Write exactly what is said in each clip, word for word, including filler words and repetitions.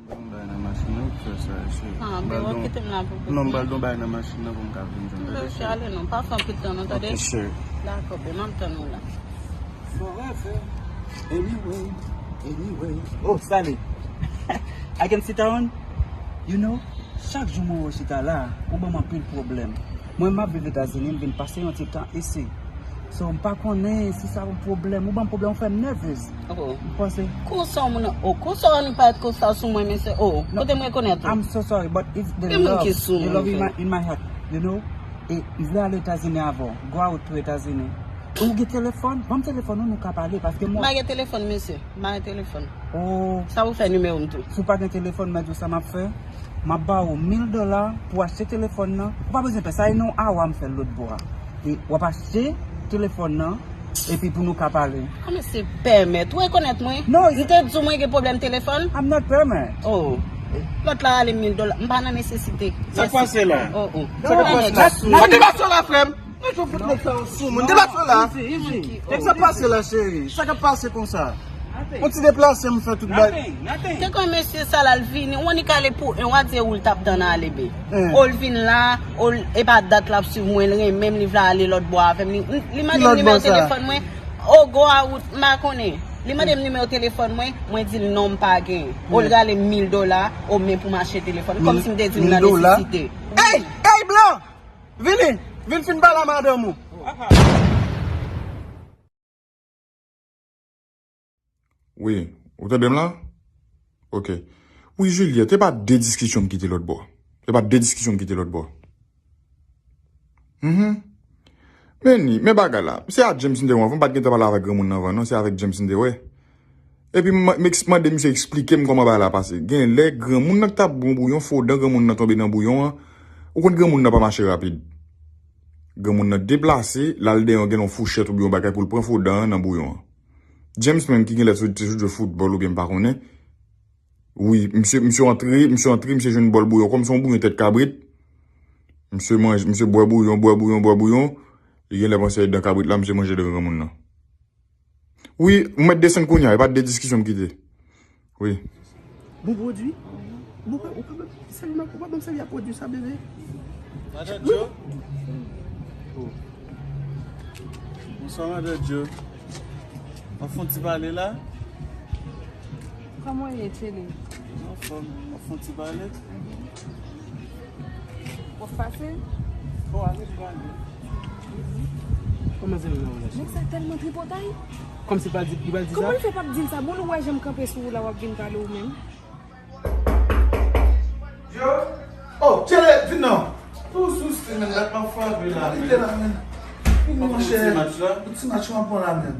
Yon bagay nan machin nan, ou fè sa, cheri. Ah, ben, w ap kite m la pou... Non, m pral don bagay nan machin nan pou m ka vin jwenn. Tande, cheri, ale non, pa fè anpil tan non, tande? Ok, cheri. Dakò, ben, m ap tann ou la. Forever. Anyway, anyway. Oh, Sally. I can sit down? You know, chak jou mwen wè w chita la, ou ban m anpil pwoblèm. Mwen, m ap viv Etazini, m vin pase yon ti tan isi. So, m pa konnen si sa yon pwoblèm. Ou ban m pwoblèm, ou fè m nèvez. Oh. M panse. Konsa w moun, oh, konsa w annik parèt konsa sou mwen, mesye. Oh, kote m rekonèt ou? I'm so sorry, but it's the love. Gen moun ki sou mwen, in my, in my heart, you know? E m vle ale Etazini avè w. Go out to Etazini. Ou gen telefòn? Ban m telefòn ou, nou ka pale, paske mwen... M pa gen telefòn, mesye. M pa gen telefòn. Oh. Sa pou fè nimewo m tou. Si w pa gen telefòn, mwen di w sa m ap fè. M ap ba w mil dola pou w achte telefòn nan. Ou pa bezwen pè sa, e non awa m fè l lòt bò a. E w ap achte telefòn nan, epi pou nou ka pale. Ah, mesye, pèmèt. Ou rekonèt mwen? Non. M te di w mwen gen pwoblèm telefòn? I'm not pèmèt. Oh. Lòt la ale mil dola. M pa nan nesesite. Sa k pase la? Oh, oh. Sa k pase la? Mete baton la, frè m. Mwen jwenn fout nèg sa sou moun. Debat yo la. Easy, easy. Sa k pase la, cheri? Sa k ap pase konsa? On ti deplase, m fè tout bay. Nothing, nothing. Te konn mesye sa la, l vini, ou annik ale pou en, w a di ou l t ap tann ale be. Ou l vin la, ou l, e pa dat l ap swiv mwen, l renmen m, li vle ale lòt bò avè m. Li, li mande m nimewo telefòn mwen, o go a wout, m pa konnen. Li mande m nimewo telefòn mwen, mwen di l non, m pa gen. Ou l rale mil dola, o men pou m achte telefòn. Kòmsi m te di l nan nesesite. Ey, ey, blan! Vini, vin fin pale a madanm ou. Wi, ou tande m la? Ok. Wi, Juliette, e pa de diskisyon m kite lòt bò. E pa de diskisyon m kite lòt bò. Mhm. Men ni, men bagay la. Se a James m te wè anvan, m pa t gentan pale avèk granmoun nan anvan, non, se avèk James m te wè. Epi m, m eks-, mande misye eksplike m kòman bagay la pase. Gen lè granmoun nan k t ap bwè yon bouyon, fo dan granmoun nan tonbe nan bouyon an. Ou konn granmoun nan pa mache rapid. Granmoun nan deplase, l al dèyè yon, gen yon fouchèt oubyen yon bagay pou l pran fo dan an nan bouyon an. James menm ki gen lè sou, te sou jwe foutbòl oubyen m pa konnen. Wi, misye, misye antre, misye antre, misye jwenn bòl bouyon, kòm se yon bouyon tèt kabrit. Misye manje, misye bwè bouyon, bwè bouyon, bwè bouyon. Li gen lè panse e dan kabrit la, misye manje dan granmoun nan. Wi, ou mèt desann kounye a, e pa de diskisyon m kite. Wi. Bon pwodui? Bon, ou pa, ou pa ban m sèvi, ou pa ban m sèvi a pwodui sa, bebe? Madan Joe? Bonswa, Madan Joe. W ap fè yon ti pale la? Kòman w ye, Tchele? Anfòm, w ap fè yon ti pale? W ap pase? Bon, ale, bon, ale. Kòman se nou nan relasyon? Nèg sa tèlman tripotay. Kòmsi li pral di, li pral di sa? Kòman l fè p ap di l sa? Bon, nou wè jan m kanpe sou ou la, w ap vin pale ou menm. Yo! Oh, Tchele, vin non! Tou sou stil, men, dat m ap frape la, men. Vin, monchè. Pou ti match la? Pou ti match yo ap pran la, men.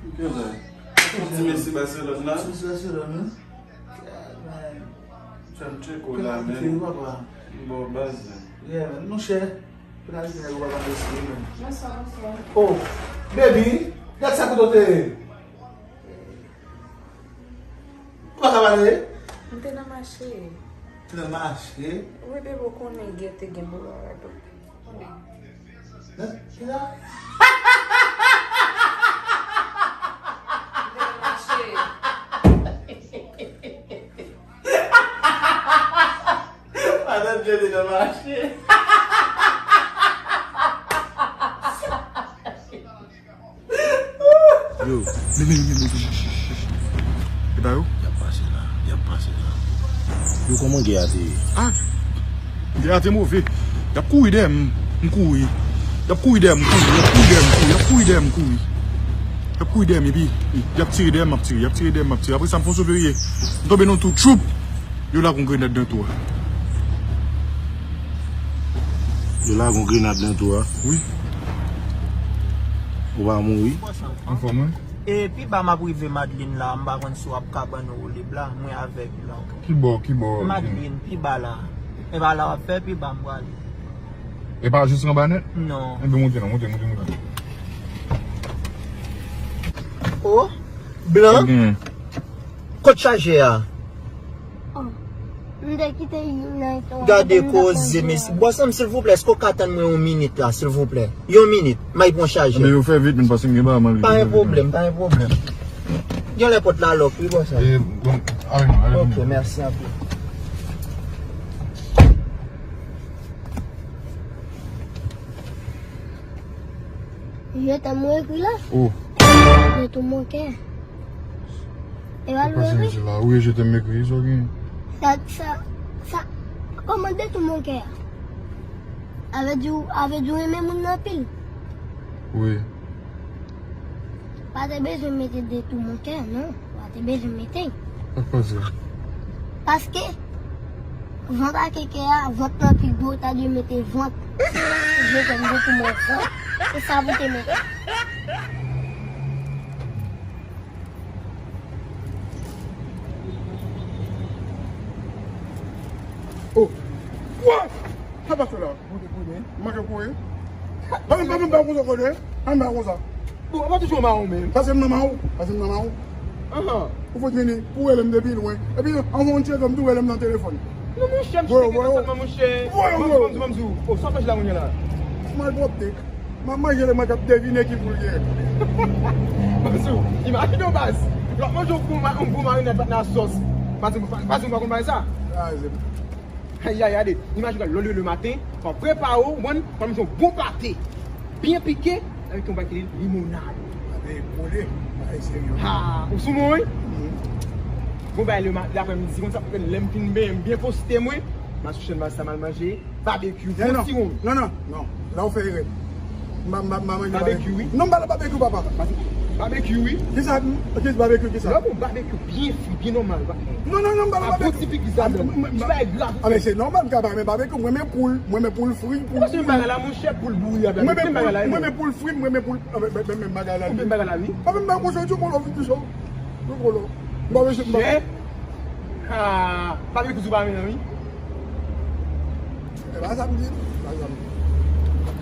Ok, bye. Pou ti Messi Barcelone la? Ti Messi Barcelone, wi. Chan tcheko la, men. Bon, baz. Yeah, man, monchè. Penalite nèg ou pa pale sou li, man. Bonswa, bonswa. Oh, baby, gad sa kote w te ye. Ou pa ka pale? M te nan mache. Te nan mache? Wi, baby, ou konnen gè te gen boulwa la, donk. Hein? Kisa? Madan Joe te nan mache. Yo, men, men, men, men, men. E pa yo? Y ap pase la, y ap pase la. Yo, kòman gè a te ye? Ah! Gè a te move. Y ap kouri dèyè m, m kouri. Y ap kouri dèyè m, m kouri. Y ap kouri dèyè m, m kouri. Y ap kouri dèyè m, m kouri. Y ap kouri dèyè m, epi y ap tire dèyè m, m ap tire. Y ap tire dèyè m, m ap tire. Apre sa, m fè yon sove rye. M tonbe nan twou, tchoup! Yo lage yon grenad nan twou a. Yo lage yon grenad nan twou a. Wi. Ou pa mouri. Anfòm, wi. E pi ba m ap rive Madeline la, m pa konn si w ap ka ban nou woulib la, mwen avèg la. Ki bò, ki bò? Madeline, pi ba la. E pa la w ap fè, pi ba m prale. E pa jis anba nèt? Non. Enben, monte non, monte, monte, monte. Oh, blan. Sa gen? Kot chajè a? Oh, m te kite youn nan eto a. Gade koze, mesye. Bòs, silvouplè, èske w ka tann mwen yon minit la, silvouplè? Yon minit, m al pran chajè. Men yo fè vit, men paske m gen bagay m anvi. Pa gen pwoblèm, pa gen pwoblèm. Genlè pòt la lòk, wi, bòs la. E, bon, ale, ale. Ok, mèsi anpil. Je t'aime, mwen ekri la. Oh. De tout mon cœur. E pa l ou ekri? Sa pase la, wi, je t'aime ekri, sa w gen? Sa, sa, sa, kòman de tout mon cœur? Avè di, avè di w renmen moun nan anpil. Wi. Pa te bezwen mete de tout mon cœur, non. Pa te bezwen mete. Sa k pase? Paske, vant ak kè a, vant lan pi gwo, ta dwe mete vant. Je t'aime beaucoup, mon vant. E sa pou te mete. Oh! Wa! Sa pase la? Kote konnen? M manke kouri. Pa vin, pa vin ba konsa konnen. Pa vin ba konsa. Bon, apa toujou anba ou menm? Pase m nan men w. Pase m nan men w. Ahan. Ou fout vini pou rele m depi lwen. Epi, anvan w tcheke m tou rele m nan telefòn. Non, monchè, m cheke nan sèlman, monchè. Voye w, voye w. Manzou, manzou, manzou. Oh, sa w fè la kounye a la? Malpwòpte. M ap manje lè mwen k ap devine ki pou l gen. Manzou, imajine w baz. Lè w ap manje yon gwo ma-, yon gwo marinad patnè a sòs. Manzou, pa, manzou, pa konn bagay sa. Kraze m. Ay, ay, gade, imajine w lè w leve lematen, w ap prepare w, w konprann, w ap manje yon bon pate. Byen pike, avèk yon bagay ki rele limonad. Gade, kole, bagay serye. Ha, ou sou mwen, wi? Mhm. Bon, bagay lè ma-, lè aprèmidi, konn sa, lè m fin benyen, m byen poste, mwen. M al sou chèn baz sa, m al manje. Babekyou, eh, bon non, ti wonm. Non, non, non. La w fè erè. M pa, m pa, m pa manje babekyou, wi. Non, m pa nan babekyou, papa. Babekyou, wi. Kisa, kisa babekyou, kisa? Lè w pran babekyou byen fri, byen nòmal, wi. Non, non, non, m pa nan babekyou. Bon ti pik di sa, non. M, m, m, ti bagay grav. Ah, men se nòmal, m ka pa renmen babekyou. Mwen renmen poul, mwen renmen poul fri, poul bouri. Mwen renmen poul, mwen renmen poul fri, mwen renmen poul, ah, men, men, men, men bagay la. Ou menm bagay la, wi. Pa menm bagay konsa, ou di w konn lòv di sa. Ou konn lòv. M pa bezwen, m pa. Chè. Ha, pa gen kouzou pa menm, wi. E pa sa m di, e pa sa m di.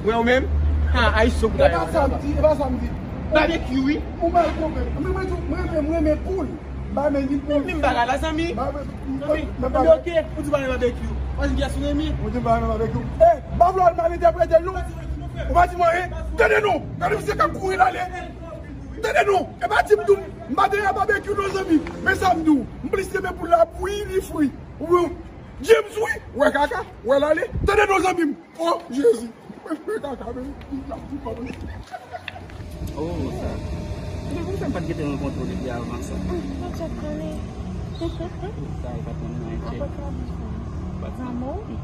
Wè ou menm? Ha, Ayisyen ou ta. E pa sa m di, e pa sa m di. Babekyou, wi. Ou mal konprann. Mwen, mwen, mwen, mwen, mwen, mwen, poul. Ba men ni poul. Menm bagay la, zanmi. Ba men, zanmi, ba men, ok, ou di ba men babekyou. Ou di ba men babekyou. Eh, ba vle al mal entèprete l, non. Ou pa di mwen, eh, tande non. Gade misye k ap kouri l ale. Tande non. E pa di m tou, m pa te nan babekyou non, zanmi. Men sa m di w, m plis renmen poul la bouyi li fri. Ou wè, James, wi, wè kaka, wè l ale. Tande non, zanmi m. Oh, Jezi. Mwen kaka, men, m ap di pa mwen. Oh, sa. Ebyen, poukisa m pa t gentan rankontre w depi avan sa? Ah, mwen t ap konnen. Sa, e pa t konn mwen, chè. Apa ka di sa? Pa t. Zanmi w? Mhm.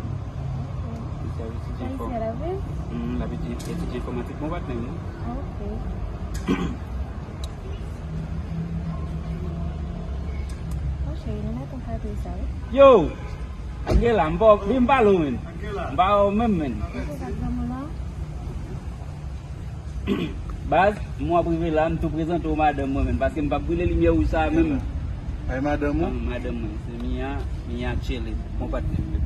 Ok. Li sèvi etidye. Ayisyen la vre? Mhm, l ap etidye, etidye enfòmatik. Bon, pa t menm, non? Ah, ok. Yo! Angela, m pa w, vin m pale w, menn. M pa wè w menm, menn. Baz, m w ap rive la, m tou prezante w madanm mwen, menn, paske m p ap brile limyè wouj sa a menm. Ay, madanm ou? Ah, madanm mwen, se Mia, Mia Chele, bon patnè m, menn.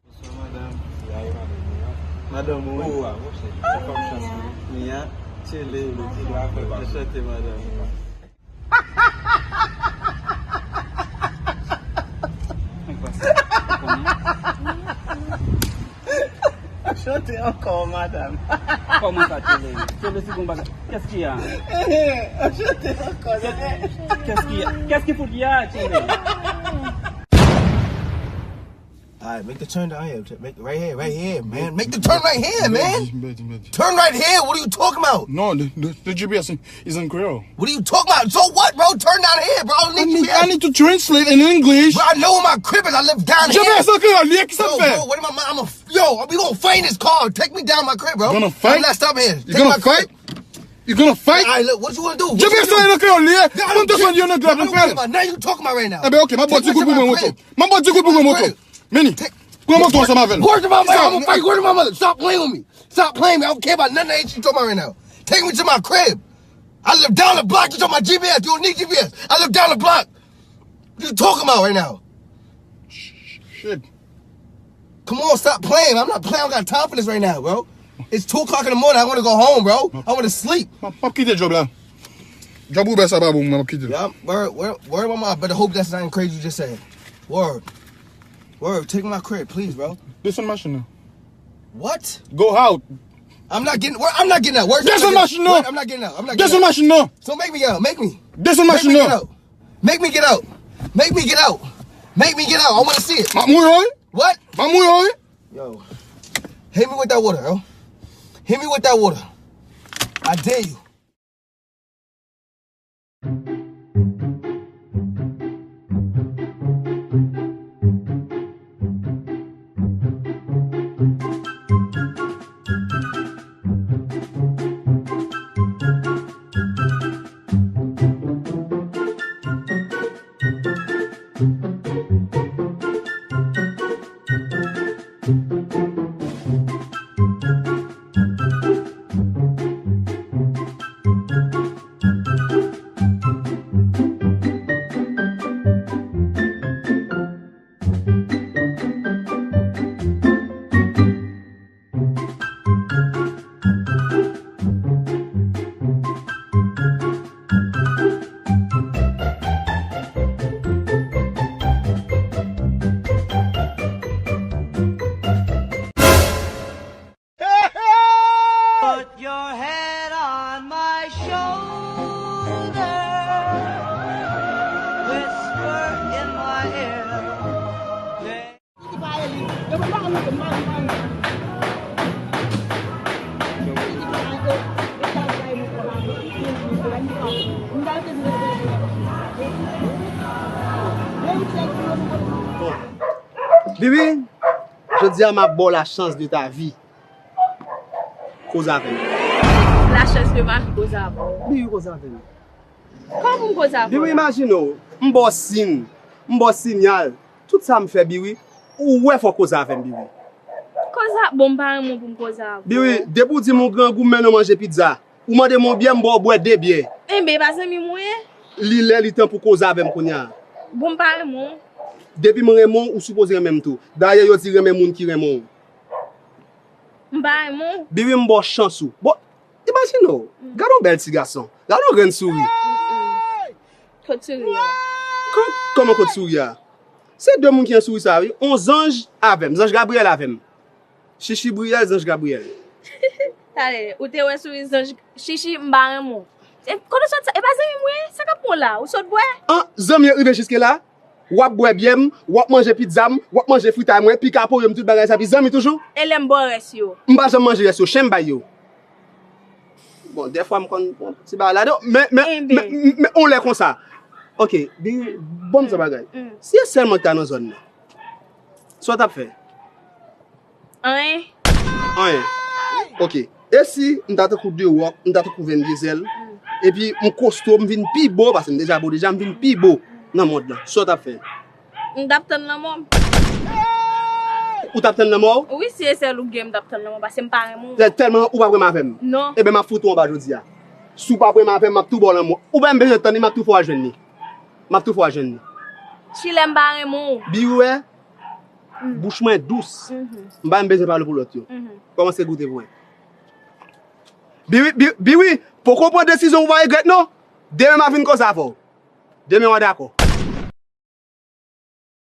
Bonswa, madanm. Madanm ou? Oh, wa, monchè. Sa fòm chans, wi. Mia, Chele, anchante, madanm. Anchante ankò, madanm. Kòman sa, Chele? Chele, se bon bagay. Qu'est-ce qu'il y a? Anchante ankò. Qu'est-ce qu'il y a? Qu'est-ce qu'il fout qu'il y a, Chele? All right, make the turn down here. Make, right here, right here, man. Make the turn right here, man. Turn right here. What are you talking about? No, the, the, the G P S is in Creole. What are you talking about? So what, bro? Turn down here, bro. I don't need G P S. I need to translate in English. Bro, I know where my crib is. I live down here. G P S an kreyòl, li ye, ki sa m fè? Yo, bro, what am I, I'm a, yo, we gonna fight in this car. Take me down my crib, bro. Gonna fight? Last stop here. Take my crib. You gonna fight? All right, look, what you wanna do? What you gonna do? G P S an kreyòl, li ye. Mwen te sonn yo nan glè pou fè. Now you talking about right now. Ebyen, ok, m ap ba w ti kout pou mwen moto. M ap ba w ti kout pou mwen moto. Meni, pran moto ansanm avè l. Word to my mother, I'm gonna fight. Word to my mother. Stop playing with me. Stop playing with me. I don't care about none of that shit you talking about right now. Take me to my crib. I live down the block. You talking about G P S? You don't need G P S. I live down the block. What you talking about right now? Shit. Come on, stop playing. I'm not playing. I don't got time for this right now, bro. It's two o'clock in the morning. I wanna go home, bro. I wanna sleep. M ap, m ap kite djòb la. Djòb Uber sa pa bon, m ap kite l. Yeah, where, where, where am I? I better hope that's nothing crazy you just said. Word. Word, take my crib, please, bro. Desann machin nan. What? Go out. I'm not getting. Where, I'm not getting out. Where's Desann machin nan! Where, I'm not getting out. I'm not getting out. Desann machin nan! So make me get out. Make me get out. Desann machin nan! Make me get out. Make me get out. Make me get out. Make me get out. I want to see it. M ap mouri wi! What? M ap mouri wi! Yo, hit me with that water, yo. Hit me with that water. I dare you. Put your head on my shoulder, whisper in my ear. Bibi, jodi a m ap ba w la chance de ta vie. Koze avè m. La chance de ma vie, koze avè w. Bibi, koze avè m. Kòman pou m koze avè w? Bibi, imajine w, m ba w siy, m ba w siyal. Tout sa m fè, Bibi, ou wè fò w koze avè m, Bibi. Koze a, bon, m pa renmen w pou m koze avè w. Bibi, depi w di m ou grangou, m mennen w manje pizza. Ou mande m yon byè, m ba w bwè de byè. Enben, e pa zanmi m ou ye? Li lè, li tan pou koze avè m kounye a. Bon, m pa renmen w. Depi m renmen w, ou sipoze renmen m tou. Dayè, yo di renmen moun ki renmen w. M pa renmen w. Bibi, m ba w chans ou. Bon, imajine w. Gade yon bèl ti gason. Gade yon grenn souri. Kot souri a? Kò-, kòman kot souri a? Se de moun ki gen souri sa, wi. On zanj avè m. Zanj Gabriyèl avè m. Chichi Briyèl, zanj Gabriyèl. Talè, ou te wè souri zanj Chichi, m pa renmen w. E, kote w sot sa? E pa zanmi m ou ye? Sa k ap pran w la? Ou sot bwè? An, zanmi yo rive jiske la? W ap bwè byè m, w ap manje pizza m, w ap manje fritay mwen, pika poyo m, tout bagay sa, epi zanmi toujou? E lè m ba w rès yo? M pa janm manje rès yo, chen m bay yo. Bon, dèfwa m konn pran ti bagay ladan, men, men, men, men, on lè konsa. Ok, di, bon, m sa bagay. Si e sèl mwen ki ta nan zòn nan, sa w t ap fè? Anyen. Anyen. Ok. E si m ta tankou The Rock, m ta tankou Vin Diesel, epi m kosto, m vin pi bo, paske m deja bo deja, m vin pi bo nan mond lan. Sa w t ap fè? M t ap tann lanmò m. Ou t ap tann lanmò w? Wi, si e sèl ou k gen, m t ap tann lanmò, paske m pa renmen w. Tè-, tèlman ou p ap renmen avè m. Non. Ebyen, m ap fout ou anba jodi a. Si w p ap renmen avè m, m ap tou ba w lanmò. Ou pa menm bezwen tann li, m ap tou fè w al jwenn li. M ap tou fè w al jwenn li. Chilè, m pa renmen w. Bibi, wè, bouch mwen dous. M pa menm bezwen pale pou lòt yo. Kòmanse goute pou mwen. Bibi, Bibi, Bibi, poko pran desizyon ou pa regrèt non. Demen m a vin koze avè w. Demen w a dakò.